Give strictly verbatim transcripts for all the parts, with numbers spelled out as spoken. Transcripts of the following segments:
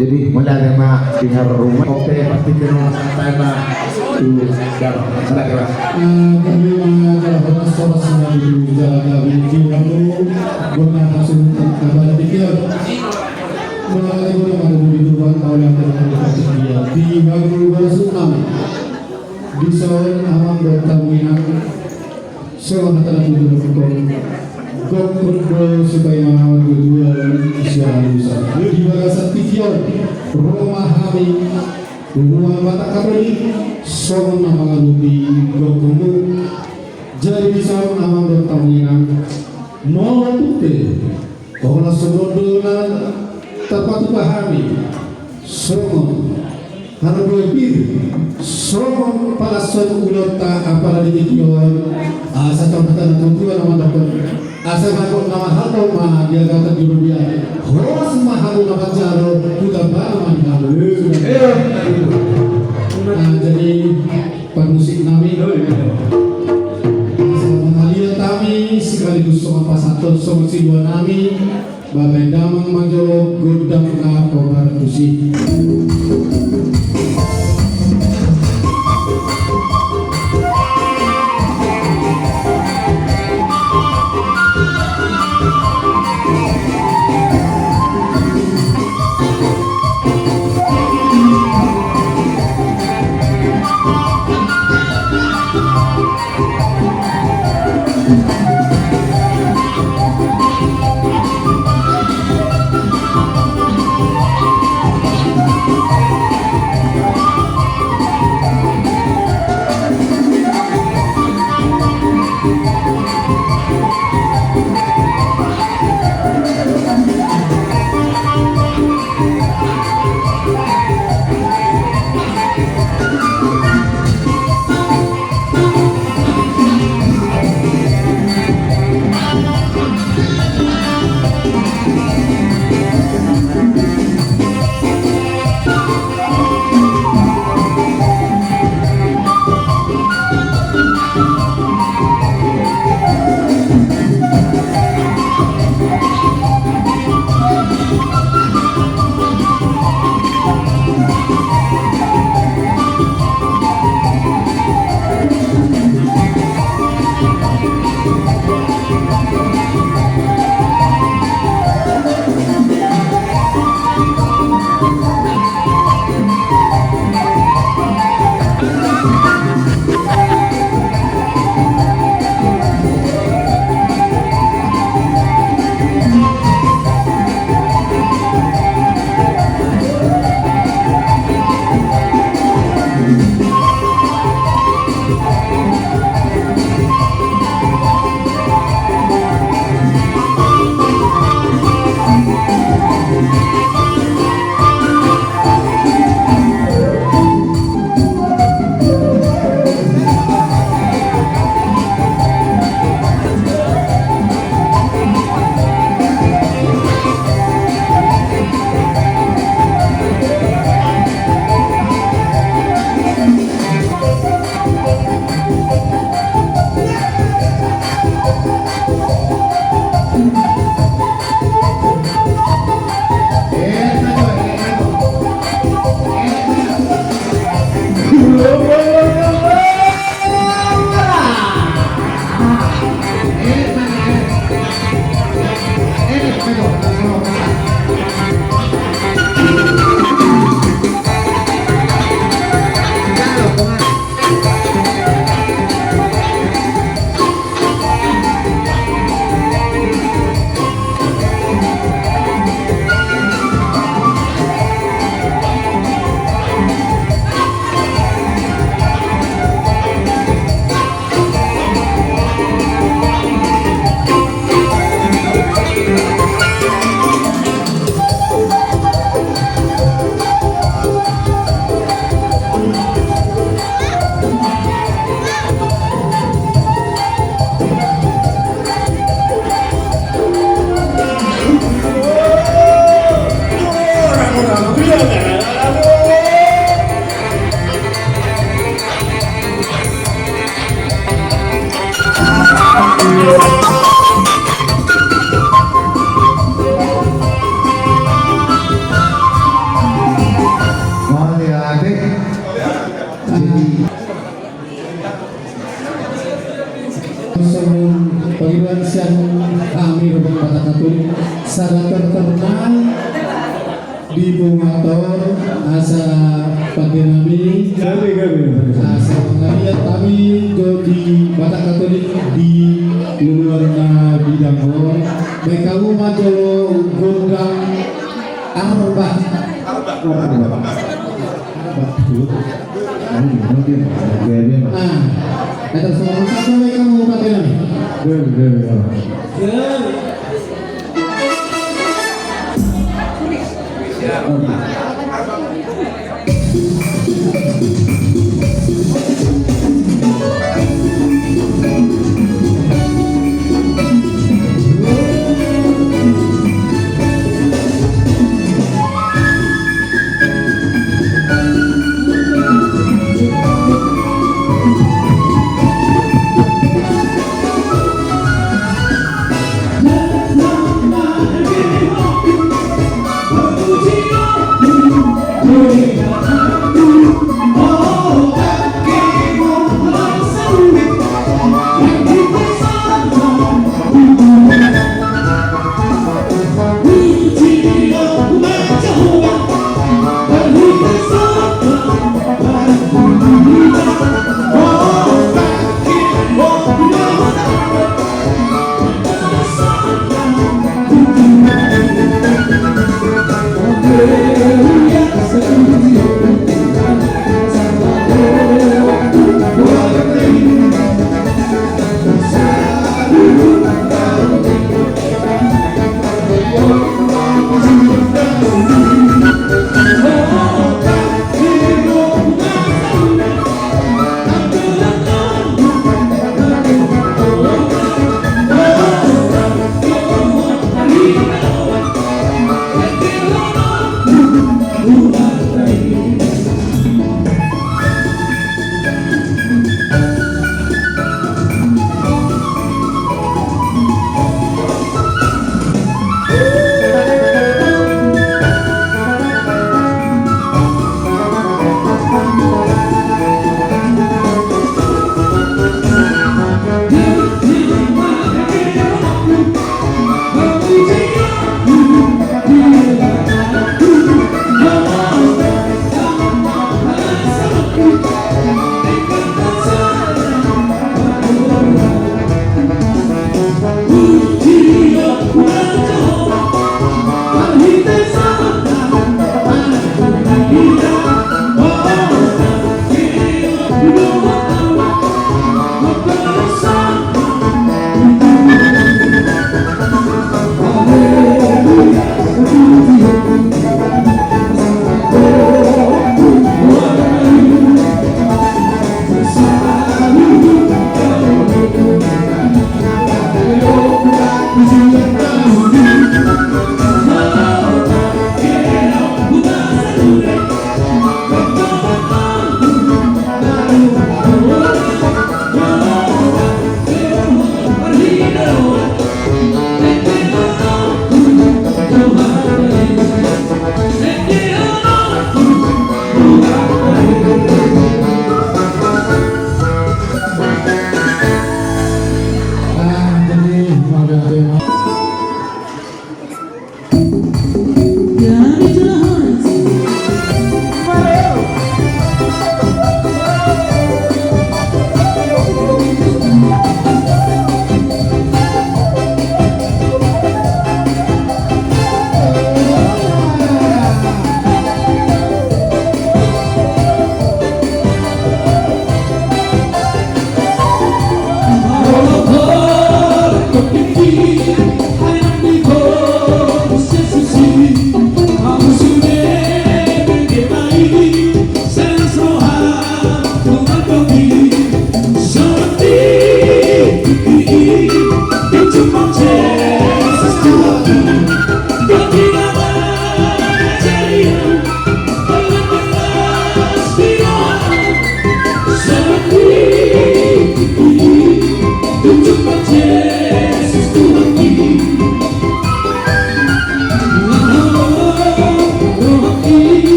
Jadi, mauliate ma di hamu ruma, oke, pasti kena sana tu dalam. Mauliate ma. Eh, kami mengajak horas-horas semua di jalan kami di Rabu, guna hasil kabar pikir. Mauliate guna madu di Tuhan, mauliate guna di Tuhan. Di Rabu, guna sunami. Dison amang dohot hamu inang, songon hata na tutu dohonon, gokhon do supaya tutulan sian halusan. Di bagasan tingki on ro ma hami, umat Batak Katolik, songon na mangalusi gokhonmu. Jadi dison amang dohot hamu inang, molo tung pe holan songon on do na tarpatupa hami songon harbue pir, songon palashon ulaonta apala di tingki on, asa tong hata na tutu na mandokkon, asa bagot na marhalto ma di agatan di robean, horas ma hamu na manjalo tu tambana ma di hamu. Nah, jadi parmusik nami, asa mangaliat hami sekaligus songon pasahaton songon silua nami, bahen damang manjolo gondang na hombar tusi. Batak Katolik sada terternaik di Bungator, asa pande nami. Gabe, gabe, gabe. Asa mangaliat kami jo di Batak Katolik di luar na bidang on. Baik kamu ma jolo gondang arba. Arba. Arba. Ah, kata sama kamu pande nami. Gabe, gabe, gabe.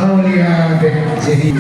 Mauliate. Jadi